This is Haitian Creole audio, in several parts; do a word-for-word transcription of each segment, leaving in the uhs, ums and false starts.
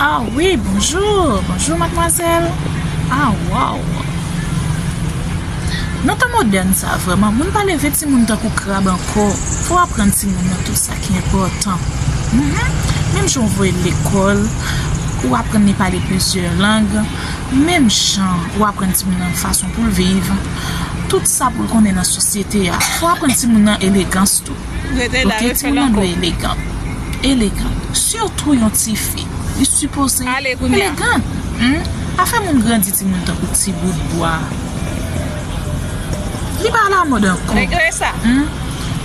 Ah wi, bonjou, bonjou madmwazèl. Ah, waw. Nan tan modèn sa, vrèman, moun pa leve timoun tankou krab ankò. Fò w aprann timoun nan tout sa ki enpòtan. Mhm. Menm jan w voye l lekòl, ou aprann li pale plizyè lang, menm jan ou aprann timoun nan fason pou l viv, tout sa pou l konnen nan sosyete a. Fò w aprann timoun nan elegans tou. Rete la, ok, refè l timoun nan ankò. Dwe elegan. Elegan. Sitou yon tifi. Li sipoze elegan. Hmm? Pa fè moun grandi timoun tankou ti bout bwa. Li pa alamòd ankò. Regle sa. Hmm?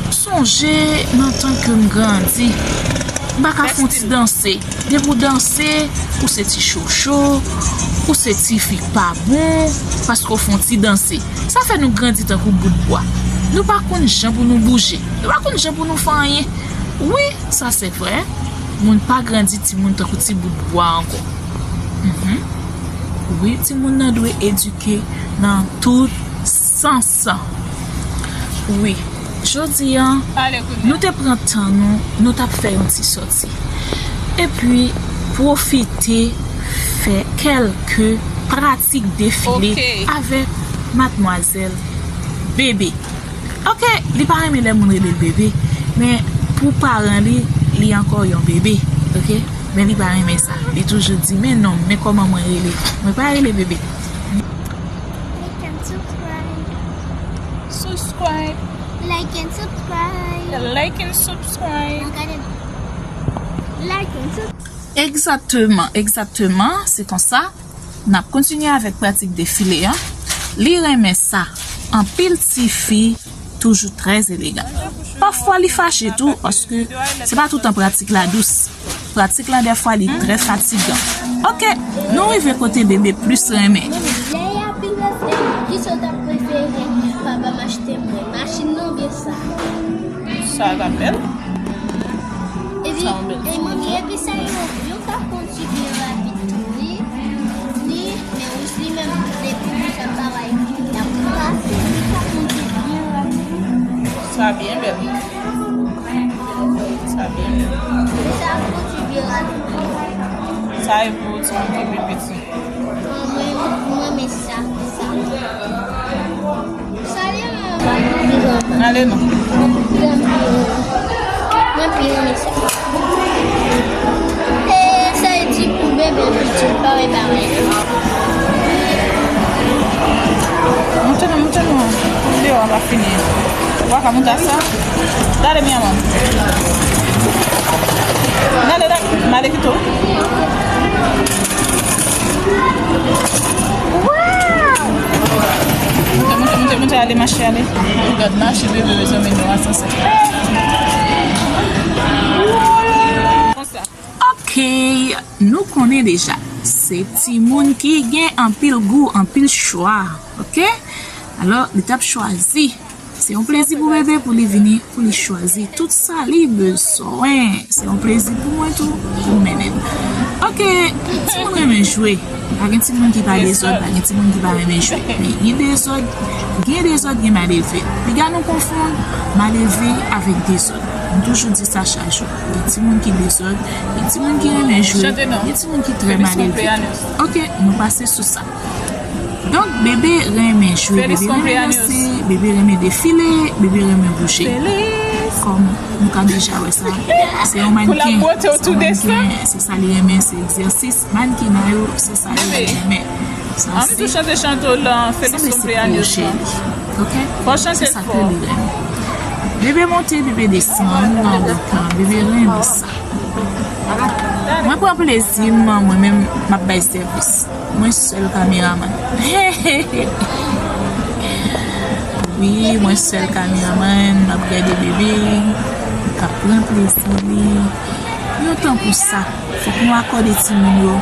Sonje nan tan ke m grandi, m pa ka fè yon ti danse. Depi w danse, ou se ti chocho, ou se tifi k pa bon, paske w fè yon ti danse. Sa fè nou grandi tankou bout bwa. Nou pa konn jan pou nou bouje. Nou pa konn jan pou nou fè anyen. Wi, sa se vre. Moun pa grandi timoun tankou ti bout bwa ankò. Mhm. Wi, timoun nan dwe edike nan tout sans. Wi, jodi a, nou te pran tan nou, nou t ap fè yon ti sòti. Epi, pwofite fè kèlke pratik defile avèk madmwazèl Bebe. Ok, li pa renmen lè moun rele l bebe, men pou paran li, li ankò yon bebe. Ok, men li pa renmen sa. Li toujou di, "Men non, men kòman mwen rele? Mwen pa rele bebe." Like and subscribe. Subscribe. Like and subscribe. Like and subscribe. Like and subscribe. Egzakteman, egzakteman, se konsa. N ap kontinye avèk pratik defile a. Li renmen sa. Anpil tifi toujou trè elegan. Pafwa li fache tou, paske se pa toutan pratik la dous. Pratik la, dèfwa, li trè fatigan. Ok, nou rive kote bebe plis renmen. Lè y ap vin reflè, kisa w t ap prefere papa m achte mwen? Machin nan oubyen sa? Sa l ap bèl. Epi, sa yon bèl e manmi, epi sa yo, yo ka kondui byen rapid tou, wi. Li, men Wisly menm, depi li fè bagay, li ap pase, li ka kondui byen rapid. Sa byen bèl. Sa byen bèl. Sa kondui byen rapid. Sa e pou timoun ki pi piti. Mwen, mwen renmen sa, sa. Salye, mwen. Ale non. Mwen pi renmen sa. E sa e di pou bebe piti, pa wè bagay. Moute non, moute non. Videyo a pa fini. Ou pa ka moute a sa? Dale, mi amor. Dale, dale. M ale kite w. Wow! Moute, moute, moute, moute, ale, mache, ale. Ou gad mache, bebe, bezwen mennen w asansè. Konsa. Ok, nou konnen deja. Se timoun ki gen anpil gou, anpil chwa. Ok? Alò, li t ap chwazi. Se yon plezi pou bebe pou li vini, pou li chwazi tout sa li bezwen. Se yon plezi pou mwen tou, pou m mennen l. Ok, timoun renmen jwe. Pa gen timoun ki pa dezòd, pa gen timoun ki pa renmen jwe. Men gen dezòd, gen dezòd, gen malelve. Piga nou konfonn malelve avèk dezòd. M toujou di sa chak jou. Gen timoun ki dezòd, gen timoun ki renmen jwe, gen timoun ki trè malelve. Ok, nou pase sou sa. Donk, bebe renmen jwe, bebe renmen danse, bebe renmen defile, bebe renmen bouje. Kòm nou ka deja wè sa, se yon mannken, se yon mannken, se sa li renmen, se egzèsis. Mannequin yo, se sa li renmen. Sa se, sanble se pwojè li. Ok? Se sa ke li renmen. Bebe monte, bebe desann, nan wout lan, bebe renmen sa. Mwen pran plezi m, mwen menm, m ap bay sèvis. Mwen sèl kameraman. Wi, mwen sèl kameraman, m ap gade bebe, m ap pran plezi li. Yon tan pou sa, fòk nou akòde timoun yo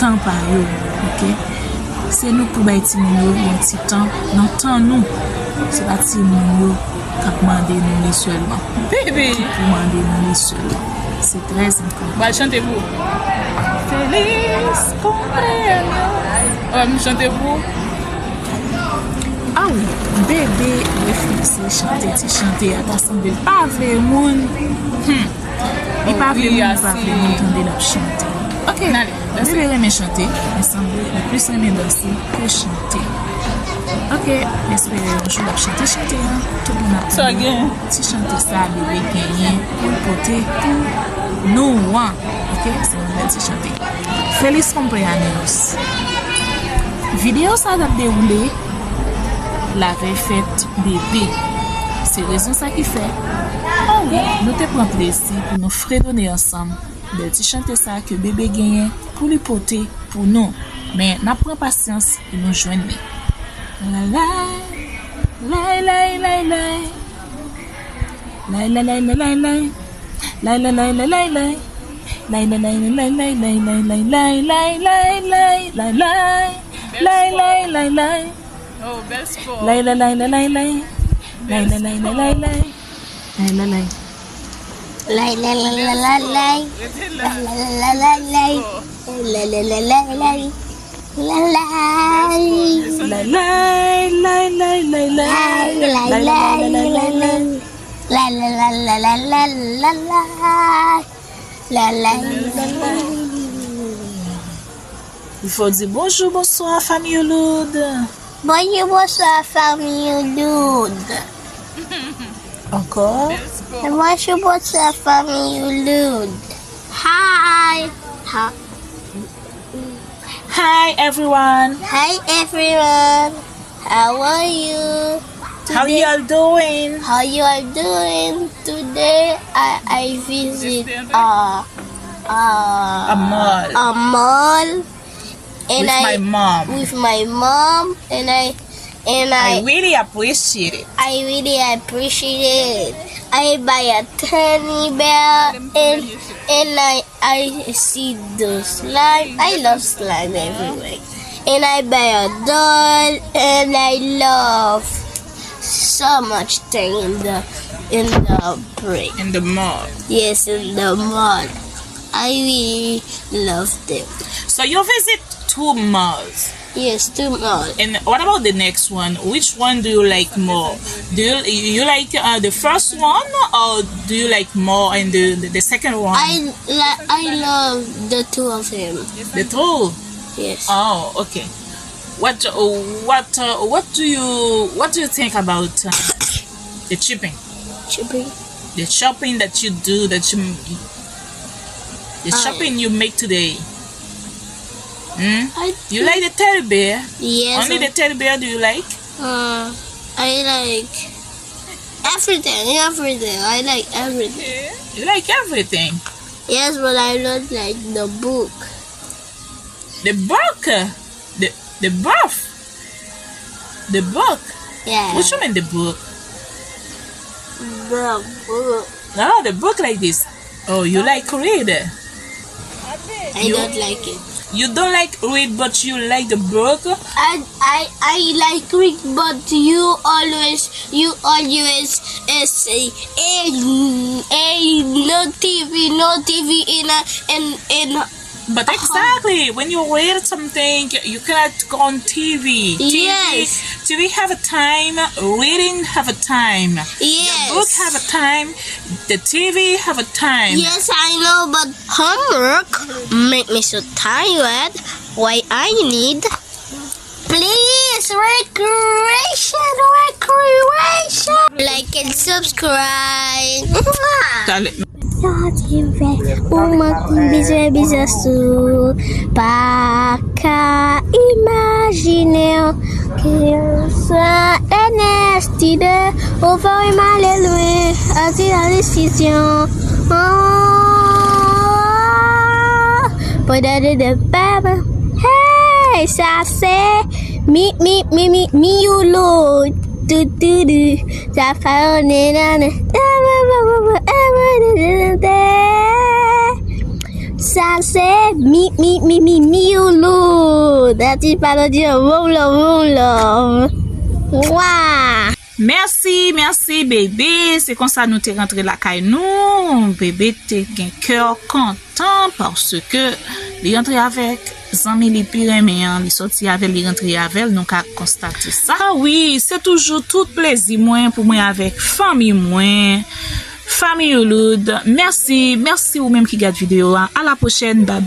tan pa yo, ok? Se nou k pou bay timoun yo yon ti tan nan tan nou. Se pa timoun yo k ap mande nou li sèlman. Bebe! Ki pou mande nou li sèlman. Se trè enpòtan. Pral chante pou ou. Feliz cumpleaños. Wè, m chante pou ou. Ah wi, bebe refize chante ti chante a, ta sanble l pa vle moun. Hmm. Li pa vle moun, li pa vle moun tande l ap chante. Ok. N ale. Bebe renmen chante, men sanble li plis renmen danse ke chante. Ok, m espere yon jou l ap chante chante an. Tout moun ap renmen ti chante sa bebe genyen pou l pote pou nou an. Ok, se yon bèl ti chante. Feliz cumpleaños. Videyo sa t ap dewoule lavèy fèt bebe. Se rezon sa ki fè, oh wi, nou te pran plezi pou nou fredone ansanm bèl ti chante sa ke bebe genyen pou li pote pou nou. Men n ap pran pasyans pou nou jwenn li. Lalay, lay, lay, lay, lay. Lay, lay, lay, lay, lay, lay. Lay, lay, lay, lay, lay, lay. Lay, lay, lay, lay, lay, lay, lay, lay, lay, lay, lay, lay, lay, lay, lay, lay. Lay, lay, lay, lay. Oh, bèl spò. Lay, lay, lay, lay, lay, lay. Lay, lay, lay, lay, lay, lay. Lay, lay, lay. Lay, lay, lay, lay, lay, lay. Lay, lay, lay, lay, lay, lay. Lay, lay, lay, lay, lay, lay. Lalay. Lalay, lay, lay, lay, lay. Lay, lay, lay, lay, lay. Lalay, lalay, lalay, lalay. Lalay, lalay. Il faut dire bonjour, bonsoir, famille Lourdes. Bonjou, bonswa, fanmi Lourdes. Ankò. Bonjou, bonswa, fanmi Lourdes. Hi. Hi. Hi, everyone. Hi, everyone. How are you? How you all doing? How you all doing? Today, I, I visit, uh, uh, a mall. A mall. And with I, my mom. With my mom, and I, and I, I really appreciate it. I really appreciate it. I buy a teddy bear and, and I, I see the slime. I love slime everywhere. And I buy a doll and I love so much thing in the, in the break. In the mall. Yes, in the mall. I really love them. So you visit two malls. Yes, two malls. And what about the next one? Which one do you like more? Do you, you like, uh, the first one, or do you like more and the, the, the second one? I li-, I love the two of them. The two? Yes. Oh, okay. What, uh, what, uh, what do you, what do you think about, uh, the shopping? Shopping? The shopping that you do, that you, the shopping you make today. Hmm? You like the teddy bear? Yes. Only the teddy bear do you like? Uh, I like everything, everything. I like everything. You like everything? Yes, but I don't like the book. The book? The, the buff? The book? Yeah. What you mean the book? The book. No, the book like this. Oh, you like read? I don't like it. You don't like read, but you like the book? I, I, I like read, but you always, you always, uh, say, hey, hey, no T V, no T V in a, in, in But exactly, when you read something, you cannot go on T V. T V, yes. T V have a time, reading have a time. Yes. Your book have a time, the T V have a time. Yes, I know, but homework make me so tired. Why I need Please, recreation, recreation. Like and subscribe. Mwah. Talè. Sa ti fè ou manke bizwen bizwen sou pa ka imajine ke sa Ernest de ou fè m ale lwen anti la desizyon. Pandan de de pèp. Hey, sa se mi, mi, mi, mi, mi, you look. Tou, tou, tou. Sa fè yon nenane. Sa se mi, mi, mi, mi, mi, you look. Dati pa nan di, wow, love, wow, love. Wa. Mèsi, mèsi, bebe. Se konsa nou te rantre lakay nou. Bebe te gen kè kontan paske li rantre avèk zanmi li pi renmen an. Li soti avè l, li rantre avè l. Nou ka konstate sa. Ah wi, se toujou tout plezi mwen pou mwen avèk fanmi mwen. Fanmi Youloud, mèsi, mèsi ou menm ki gad videyo a. A la pwochèn, babay.